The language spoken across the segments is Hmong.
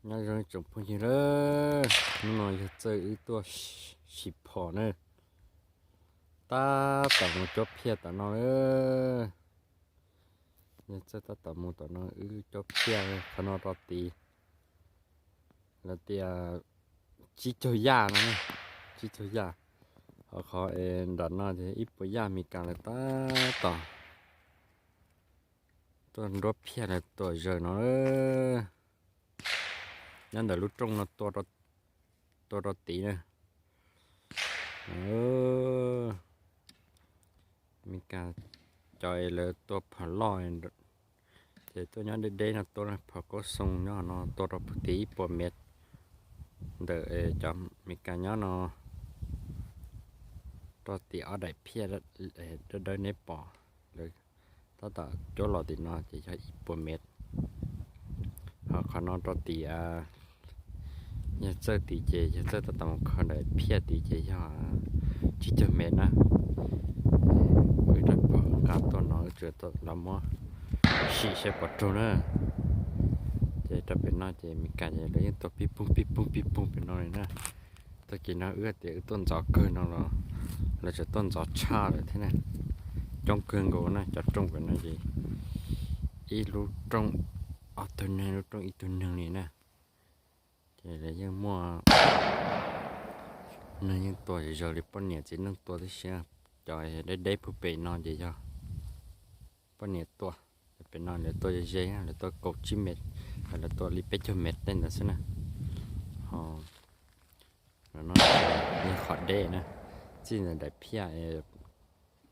Nyob zoo tsoom phooj ywg na, hnub no yog Txawj wb tuaj sim phom na, tab tom mus cob phiaj tom no na. Yog Txawj tab tom mus tom no wb cob phiaj, qhov no rau tid lawv tias tsib caug yaj no, tsib caug yaj. Ho qhov es nram no ces ib puas yaj Meskas lawv tab tom tuaj nruab phiaj lawv tuaj zaws no. Nyob ntawm lub rooj no tua rau tid na. Meskas cov es lawv tua phom loj ces tuaj nyob deb deb no, tua phom kaub xoo nyob no tua rau puag tid ib puas mev ntawm cov Meskas nyob no rau tim ob daim phiaj dawb dawb neb pom lawv tab tom cuab los tim no ces yog ib puas mev. Ho qhov no rau tim yog Txawj tid ces yog Txawj tab tom mus kho daim phiaj tid ces yog tsib caug mev na. Wb rov pom nqa tuaj no wb tsuas los muab sim saib puas raug na. Ces rau pem no ces Meskas ces lawv yeej tua pib poog pib poog pib poog pem no li na. Tag kis no wb tias wb tuaj ntxov kawg no los lawv tseem tuaj ntxov tshaj lawm thiab na. Coob kawg nkaus na, cov rooj pem no ces ib lub rooj ob tug neeg, lub rooj ib tug neeg li na. Ces lawv yeej muaj neeg yeej tua zog li poj niam txiv neej tua tib si. Cov deb deb puag pem no ces yog poj niam tua. Pem no lawv tua ze ze, lawv tua kaum tsib mev, lawv tua li peb caug mev tej ntawd xwb na. Ho no yog qhov deb na, txij ntawm daim phiaj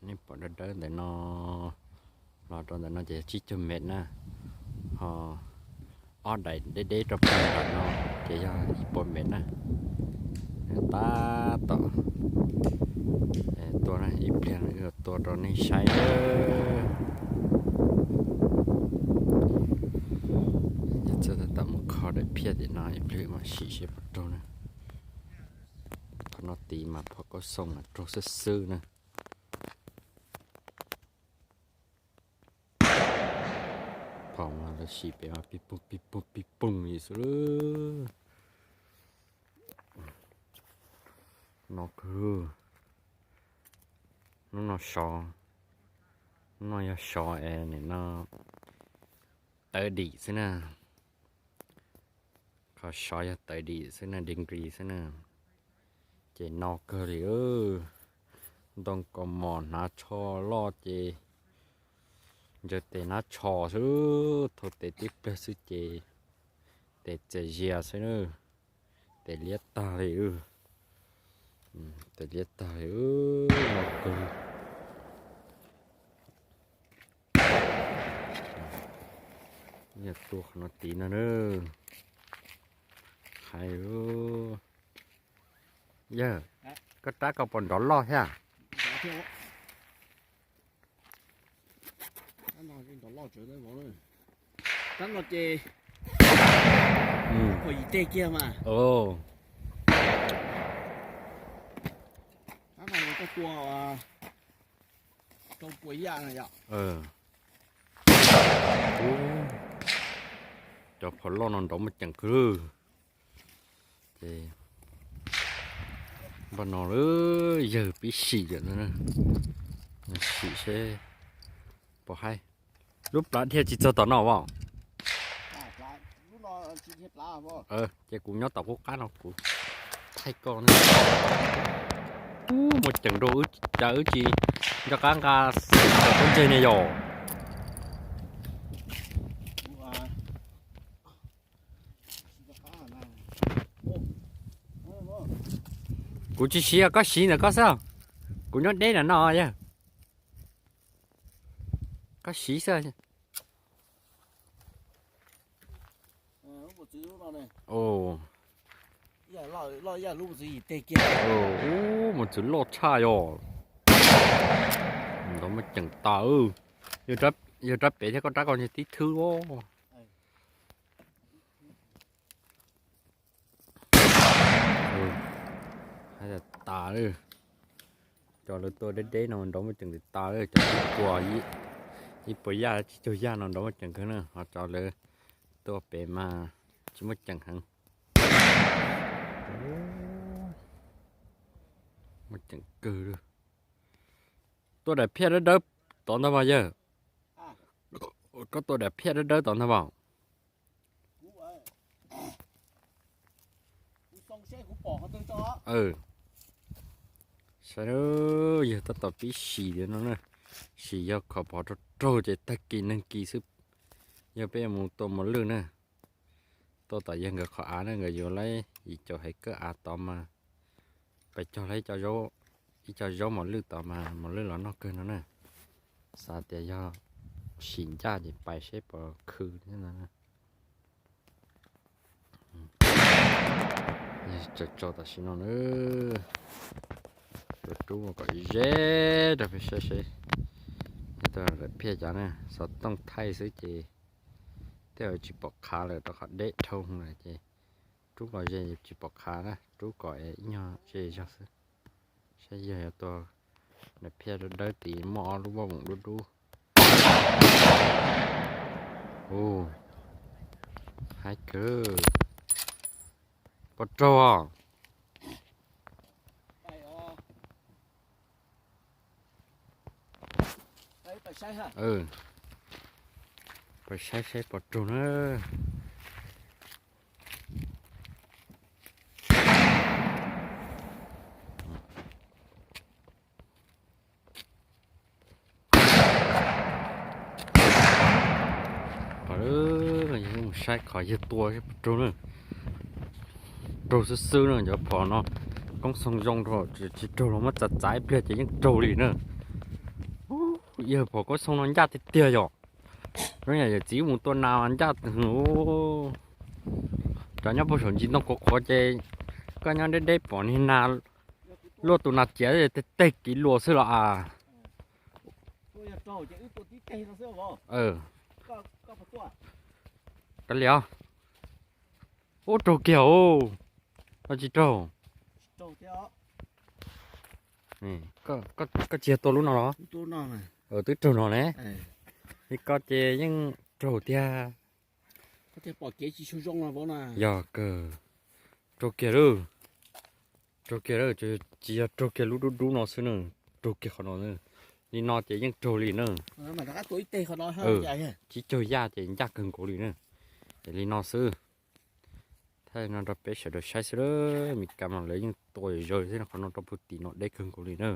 nej pom dawb dawb ntawm no los rau ntawm no ces yog tsib caug mev na. Ho ob daim deb deb rau pem ntawm no ces yog ib puas mev na. Tab tom tua na, ib pliag tua rau nej saib. Yog Txawj tab tom mus kho daim phiaj tim no, ib pliag mam sim seb puas raug na. Qhov no tid mas phom kaub xoo mas raug xwb xwb na. Phom mas lawv sim pem mas pib poog pib poog pib poog li xwb lawm. No kawg. Hnub no sov, hnub no yog sov es nim no tawv dim xwb na. Qhov sov yog tawv dim xwb na, degree xwb na. Ces no kawg li. Ntoo kaus mom hnav tsho loj ces ntsaws tes hnav tsho xwb, thau tes tib pliag xwb ces tes txias zias xwb na. Tes liab tag li. Tes liab tag li, no kawg. Yog tua qhov no tid no na. Hais, yawg, koj rab koj puas nrov loj thiab? Tab no ces puas yim teg kiag mas. Tab no koj tua rau puas yaj na yom. Cov phom loj no nrov muaj ceem kawg. Ces npaj no lawm, yawg pib sim lawm no, sim seb puas haib. Lub plab dhia tsis txog tom no as? Ces kuv nyob tom qub qab no kuv thaij koj na. Ub, muaj ceem rau wb, cas wb tsis nco qab nqa tub ntseg ne yom. Kuv tsis siv, koj siv ntawm koj xwb. Kuv nyob deb ntawm no yog koj siv xwb. Ub, mus txwv loj tshaj yog. Nrov muaj ceem tas. Yog rab pem thiab koj rab koj tib thwb. Hais tas tas li. Cov lawv tua deb deb no nrov muaj ceem tas li, cov ib puas, ib puas yaj tsib caug yaj no nrov muaj ceem kawg na, ho cov lawv tua pem mas Tsis muaj ceem heev. Muaj ceem kawg li. Tua daim phiaj dawb dawb tod ntag mas yawg. Koj tua daim phiaj dawb dawb tod ntag mas. Saib, yawg tab tom pib sim li no na. Sim yog khov phom raug raug ces tag kis neeg kis xwb. Yog peb yuav mus tua mos lwj na. Tuaj tom yawg nkawd qhov av na, nkawd yuav laib yim caum hais kawb av tod mas pais cog laib ib co zaub mos lwj tod mas mos lwj los noj kawg no na. Xav tias yog sim ncaj ces pais seb puas khw thiab no. Tso tso tam sim no na. Rub mus kom ze rau peb saib seb. Yog tau daim phiaj cov na, xov tooj thaij xwb ces tej zaum tsis pom qhav lawm rau qhov deb dhau lawm ces rub kom ze tsis pom qhav na, rub kom ib nyuag ze zog xwb. Saib yog yuav tua daim phiaj dawb dawb tid muaj ob lub voj voom dub dub. Ua, haib kawg. Pov raug os. Pais saib seb pov raug na. Qhov, mus saib qhov yawg tua pov raug na. Raug xwb xwb na, cov phom no koob xoog zoo rau, tsis raug los muab txav txav ib pliag ces yeej raug li na. Yawg phom koob xoog no ncaj tiag tiag yom. Zoo yam yawm txiv mus tua nas mas ncaj. Cov nyob puag saum ntsis ntoo qhuav qhuav ces koj nyob deb deb pom niag nas luaj tus nas ciav tej kiv luas xwb los as. Kav liam. Ub, raug kiag os. Koj tsis raug. Koj tsis yog tua lub no los? Twb raug no ne. Li koj ces yeej raug tiag. Yog kawg. Raug kiag lawm. Raug kiag lawm, tsis yog raug kiag lub dub dub no xwb na. Raug kiag qhov no. Li no ces yeej raug li na. Tsib caug yaj ces ncaj kawg nkaus li na. Ces li no xwb. Thaij no rau peb sawv daws saib xwb. Meskas mas lawv yeej tua zawg xwb, qhov no rau puag tim no deb kawg nkaus li na.